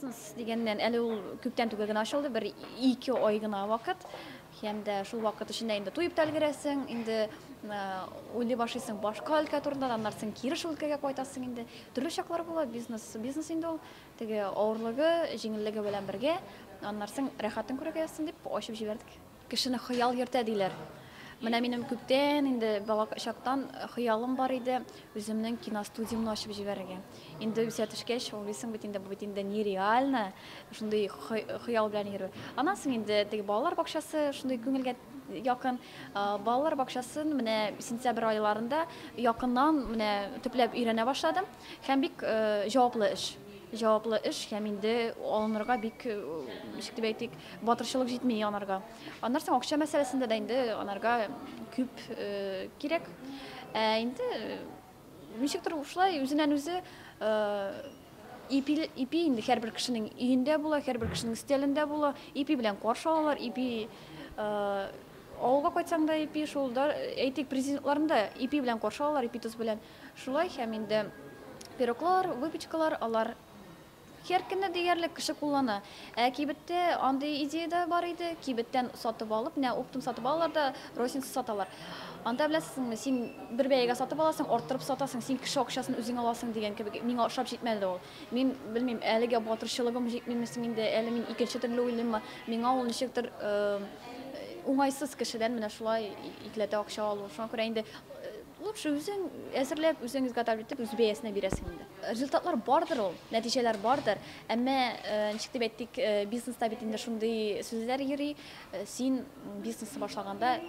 Бизнес дигәннән, әле ул күптән түгел генә ачылды, бер 2 ай гына вакыт. Һәм дә шул вакыт эчендә инде туеп та өлгерәсең, инде уйлый башлыйсың башка өлкә турында, аннан соң кире шул өлкәгә кайтасың инде. Төрле чаклар була, бизнес, бизнес инде ул. Теге авырлыгы, җиңеллеге белән бергә, аннан соң рәхәтен күрергә язсын дип ачып җибәрдек. Кешене хыял йөртә диләр. Менә минем күптән инде бала чактан хыялым бар иде үземнең киностудиямне ачып җибәрергә. Инде үсә төшкәч, уйлыйсың бит инде, бу бит инде нереально, шундый хыял белән йөрү. Аннан соң инде теге балалар бакчасы шундый күңелгә якын. Балалар бакчасын менә сентябрь айларында якыннан менә төпләп өйрәнә башладым. Һәм бик җаваплы эш. Җаваплы эш һәм инде алынырга бик, ничек дип әйтик, батырчылык җитми анарга. Аннан соң акча мәсьәләсендә дә инде анарга күп кирәк. Ә инде ничектер шулай үзеннән үзе ипи, ипи инде һәрбер кешенең өендә була, һәрбер кешенең өстәлендә була. Ипи белән каршы алалар, ипи авылга кайтсаң да ипи шул да, әйтик, президентларны да ипи белән каршы алалар, ипи тоз белән. Шулай һәм инде пироглар, выпечкалар, алар һәр көнне диярлек кеше куллана. Ә кибеттә андый идея дә бар иде. Кибеттән сатып алып, менә оптом сатып алалар да, розница саталар. Анда беләсезме, син бер бәягә сатып аласың, арттырып сатасың, син кеше акчасын үзең аласың дигән кебек. Миңа ошап җитмәде ул. Мин белмим, әлегә батырчылыгым җитмиме соң инде, әле мин икенче төрле уйлыйммы. Миңа ул ничектер уңайсыз кешедән менә шулай икеләтә акча алу. Шуңа күрә инде лучше үзең әзерләп, үзең изготовить итеп, үз бәясенә бирәсең инде. Результатлар бардыр ул, нәтиҗәләр бардыр. Әмма, ничек дип әйтик, бизнеста бит инде шундый сүзләр йөри. Син бизнесны башлаганда,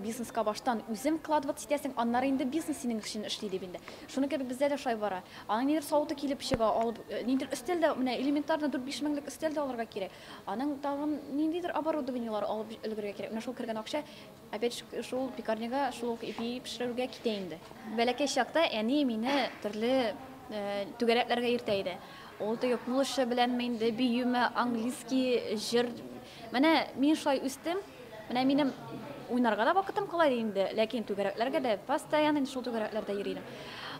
бизнеска баштан үзең вкладываться итәсең, аннары инде бизнес синең өчен эшли дип инде. Шуның кебек бездә дә шулай бара. Аның нидер савыты килеп чыга, алып, нидер өстәл дә, менә элементарно 4-5 меңлек өстәл дә алырга кирәк. Аның тагын ниндидер оборудованиелар алып өлгерергә кирәк. Менә шул кергән акча опять шул пекарняга, шул ук ипи пешерүгә китә инде. Бәләкәй чакта әни мине төрле түгәрәкләргә йөртә иде. Ул теге кул эше беләнме инде, биюме, английский, җыр. Менә мин шулай үстем. Менә минем уйнарга да вакытым кала инде, ләкин түгәрәкләргә дә постоянно инде шул түгәрәкләрдә йөри идем.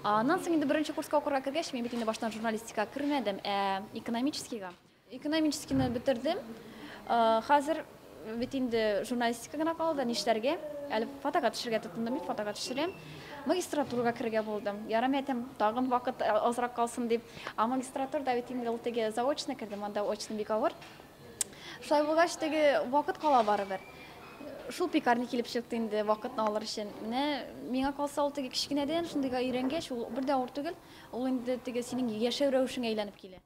Аннан соң инде беренче курска укырга кергәч, мин бит инде баштан журналистикага кермәдем, ә экономическийга. Экономическийны бетердем. Хәзер бит инде журналистика гына калды, нишләргә? Әле фотога төшергә тотындым, мин фотога төшерәм. Магистратурага керергә булдым. Ярым әйтәм, тагын вакыт азрак калсын дип. А магистратурада бит инде ул теге заочно кердем, анда очно бик авыр. Шулай булгач, теге вакыт кала барыбер. Шул пекарня килеп чыкты инде вакытны алыр өчен. Менә миңа калса, ул теге кечкенәдән шундыйга өйрәнгәч, ул бер дә авыр түгел. Ул инде теге синең яшәү рәвешеңә әйләнеп килә.